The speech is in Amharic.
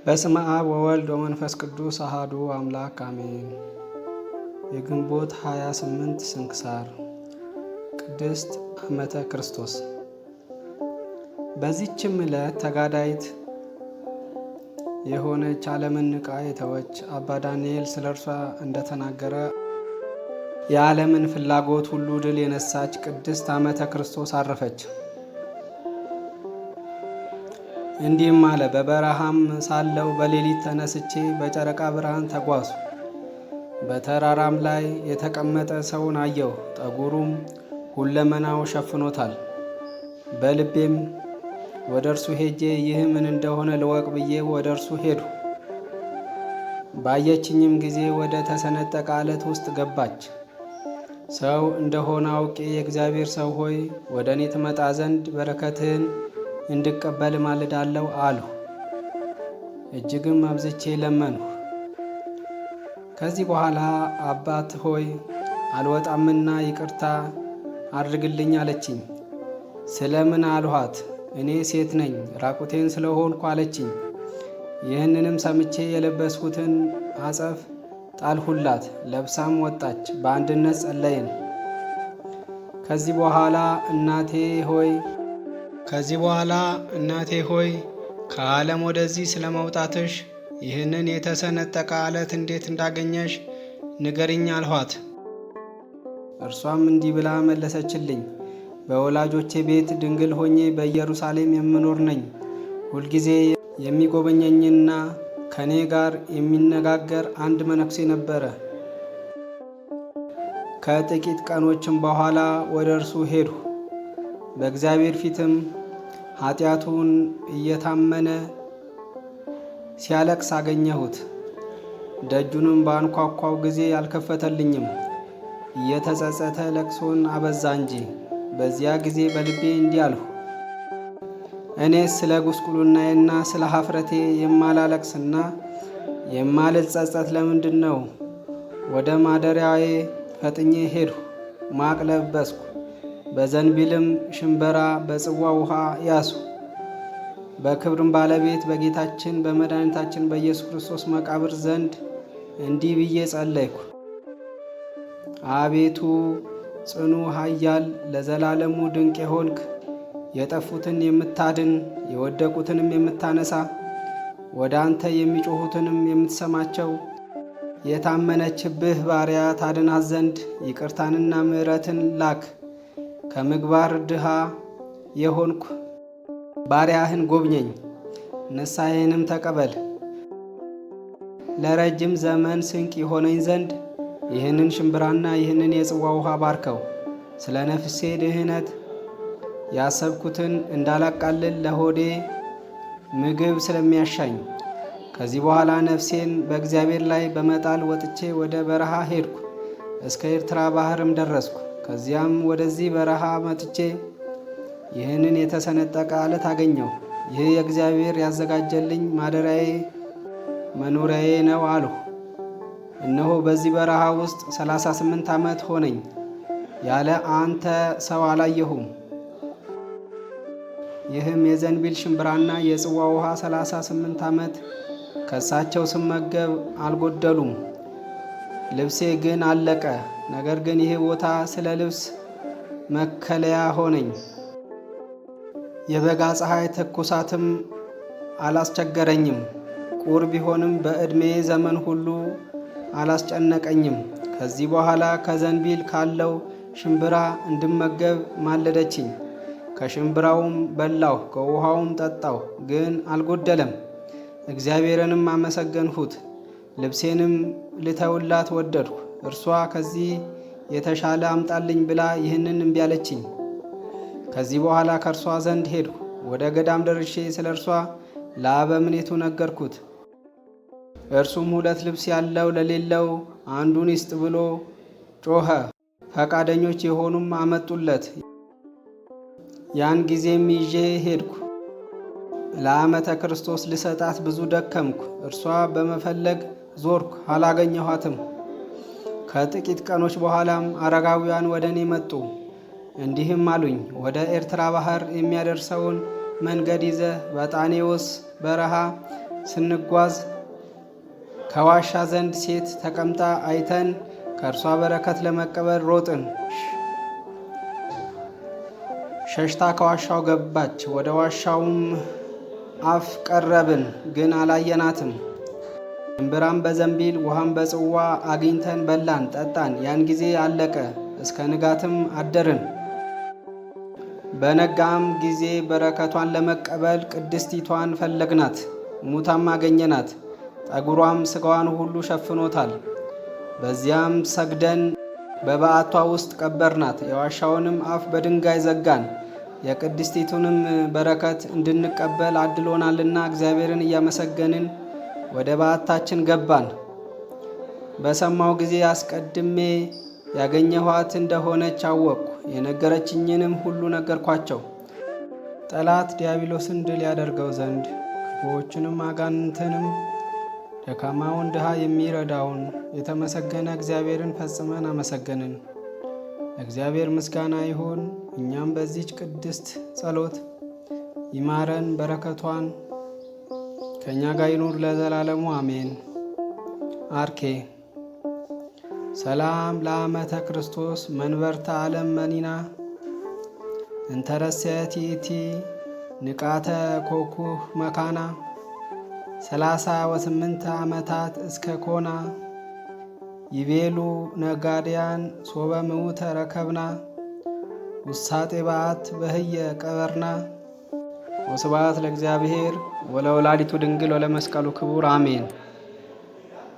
በስመ አብ ወወልድ ወመንፈስ ቅዱስ አሃዱ አምላክ አሜን። የግንቦት 28 ስንክሳር ቅድስት አመተ ክርስቶስ። በዚህችም ዕለት ተጋዳይት የሆነች ዓለምን ንቃ የተወች አባ ዳንኤል ስለ እርሷ እንደተናገረ የዓለምን ፍላጎት ሁሉ ድል የነሳች ቅድስት አመተ ክርስቶስ አረፈች። እንዲህም አለ። በበረሃም ሳለው በሌሊት ተነስቼ በጨረቃ ብርሃን ተጓዙ። በተራራም ላይ የተቀመጠ ሰውን አየሁ። ጠጉሩም ሁለመናው ሸፍኖታል። በልቤም ወደ እርሱ ሄጄ ይህ ምን እንደሆነ ልወቅ ብዬ ወደ እርሱ ሄዱ። ባየችኝም ጊዜ ወደ ተሰነጠቀ አለት ውስጥ ገባች። ሰው እንደሆነ አውቄ የእግዚአብሔር ሰው ሆይ፣ ወደ እኔ ትመጣ ዘንድ በረከትህን እንድቀበል ማልዳለው አልሁ። እጅግም አብዝቼ ለመንሁ። ከዚህ በኋላ አባት ሆይ፣ አልወጣምና ይቅርታ አድርግልኝ አለችኝ። ስለምን አልኋት። እኔ ሴት ነኝ፣ ራቁቴን ስለሆንኩ አለችኝ። ይህንንም ሰምቼ የለበስኩትን አጸፍ ጣልሁላት። ለብሳም ወጣች። በአንድነት ጸለይን። ከዚህ በኋላ እናቴ ሆይ ከዚህ በኋላ እናቴ ሆይ፣ ከዓለም ወደዚህ ስለ መውጣትሽ ይህንን የተሰነጠቀ አለት እንዴት እንዳገኘሽ ንገሪኝ አልኋት። እርሷም እንዲህ ብላ መለሰችልኝ። በወላጆቼ ቤት ድንግል ሆኜ በኢየሩሳሌም የምኖር ነኝ። ሁልጊዜ የሚጎበኘኝና ከእኔ ጋር የሚነጋገር አንድ መነኩሴ ነበረ። ከጥቂት ቀኖችም በኋላ ወደ እርሱ ሄድሁ። በእግዚአብሔር ፊትም ኃጢአቱን እየታመነ ሲያለቅስ አገኘሁት። ደጁንም ባንኳኳው ጊዜ አልከፈተልኝም፣ እየተጸጸተ ለቅሶን አበዛ እንጂ። በዚያ ጊዜ በልቤ እንዲህ አልሁ፣ እኔስ ስለ ጉስቁልናዬና ስለ ኀፍረቴ የማላለቅስና የማልጸጸት ለምንድን ነው? ወደ ማደሪያዬ ፈጥኜ ሄድሁ፣ ማቅ ለበስኩ፣ በዘንቢልም ሽንበራ በጽዋ ውሃ ያሱ። በክብርም ባለቤት በጌታችን በመድኃኒታችን በኢየሱስ ክርስቶስ መቃብር ዘንድ እንዲህ ብዬ ጸለይኩ። አቤቱ ጽኑ ኃያል ለዘላለሙ ድንቅ የሆንክ፣ የጠፉትን የምታድን፣ የወደቁትንም የምታነሳ፣ ወደ አንተ የሚጮኹትንም የምትሰማቸው፣ የታመነችብህ ባሪያ ታድናት ዘንድ ይቅርታንና ምሕረትን ላክ። ከምግባር ድሃ የሆንኩ ባሪያህን ጎብኘኝ፣ ንስሐዬንም ተቀበል። ለረጅም ዘመን ስንቅ የሆነኝ ዘንድ ይህንን ሽምብራና ይህንን የጽዋ ውሃ ባርከው። ስለ ነፍሴ ድህነት ያሰብኩትን እንዳላቃልል ለሆዴ ምግብ ስለሚያሻኝ። ከዚህ በኋላ ነፍሴን በእግዚአብሔር ላይ በመጣል ወጥቼ ወደ በረሃ ሄድኩ። እስከ ኤርትራ ባህርም ደረስኩ። ከዚያም ወደዚህ በረሃ መጥቼ ይህንን የተሰነጠቀ አለት አገኘሁ። ይህ የእግዚአብሔር ያዘጋጀልኝ ማደሪያዬ መኖሪያዬ ነው አልሁ። እነሆ በዚህ በረሃ ውስጥ 38 ዓመት ሆነኝ፣ ያለ አንተ ሰው አላየሁም። ይህም የዘንቢል ሽምብራና የጽዋ ውሃ 38 ዓመት ከእሳቸው ስመገብ አልጎደሉም። ልብሴ ግን አለቀ። ነገር ግን ይህ ቦታ ስለ ልብስ መከለያ ሆነኝ። የበጋ ፀሐይ ትኩሳትም አላስቸገረኝም። ቁር ቢሆንም በዕድሜ ዘመን ሁሉ አላስጨነቀኝም። ከዚህ በኋላ ከዘንቢል ካለው ሽምብራ እንድመገብ ማለደችኝ። ከሽምብራውም በላሁ፣ ከውሃውም ጠጣሁ፣ ግን አልጎደለም። እግዚአብሔርንም አመሰገንሁት። ልብሴንም ልተውላት ወደድሁ። እርሷ ከዚህ የተሻለ አምጣልኝ ብላ ይህንን እምቢ አለችኝ። ከዚህ በኋላ ከእርሷ ዘንድ ሄድሁ። ወደ ገዳም ደርሼ ስለ እርሷ ለአበምኔቱ ነገርኩት። እርሱም ሁለት ልብስ ያለው ለሌለው አንዱን ይስጥ ብሎ ጮኸ። ፈቃደኞች የሆኑም አመጡለት። ያን ጊዜም ይዤ ሄድኩ። ለዓመተ ክርስቶስ ልሰጣት ብዙ ደከምኩ። እርሷ በመፈለግ ዞርኩ፣ አላገኘኋትም። ከጥቂት ቀኖች በኋላም አረጋውያን ወደ እኔ መጡ። እንዲህም አሉኝ፣ ወደ ኤርትራ ባህር የሚያደርሰውን መንገድ ይዘህ በጣኔዎስ በረሃ ስንጓዝ ከዋሻ ዘንድ ሴት ተቀምጣ አይተን ከእርሷ በረከት ለመቀበል ሮጥን። ሸሽታ ከዋሻው ገባች። ወደ ዋሻውም አፍ ቀረብን፣ ግን አላየናትም። ሽምብራም በዘንቢል ውሃም በጽዋ አግኝተን በላን ጠጣን። ያን ጊዜ አለቀ። እስከ ንጋትም አደርን። በነጋም ጊዜ በረከቷን ለመቀበል ቅድስቲቷን ፈለግናት፣ ሙታም አገኘናት። ጠጉሯም ስጋዋን ሁሉ ሸፍኖታል። በዚያም ሰግደን በበዓቷ ውስጥ ቀበርናት። የዋሻውንም አፍ በድንጋይ ዘጋን። የቅድስቲቱንም በረከት እንድንቀበል አድሎናልና እግዚአብሔርን እያመሰገንን ወደ በዓታችን ገባን። በሰማው ጊዜ አስቀድሜ ያገኘኋት እንደሆነች አወቅኩ። የነገረችኝንም ሁሉ ነገርኳቸው። ጠላት ዲያብሎስን ድል ያደርገው ዘንድ ክፉዎችንም አጋንንትንም ደካማውን ድሃ የሚረዳውን የተመሰገነ እግዚአብሔርን ፈጽመን አመሰገንን። እግዚአብሔር ምስጋና ይሁን። እኛም በዚች ቅድስት ጸሎት ይማረን፣ በረከቷን ከእኛ ጋር ይኑር ለዘላለሙ አሜን። አርኬ ሰላም ለአመተ ክርስቶስ መንበርተ ዓለም መኒና እንተረሰቲቲ ንቃተ ኮኩህ መካና 38 ዓመታት እስከ ኮና ይቤሉ ነጋድያን ሶበ ምውተ ረከብና ውሳጤ በዓት በህየ ቀበርና። ወስብሐት ለእግዚአብሔር ወለወላዲቱ ድንግል ወለመስቀሉ ክቡር አሜን።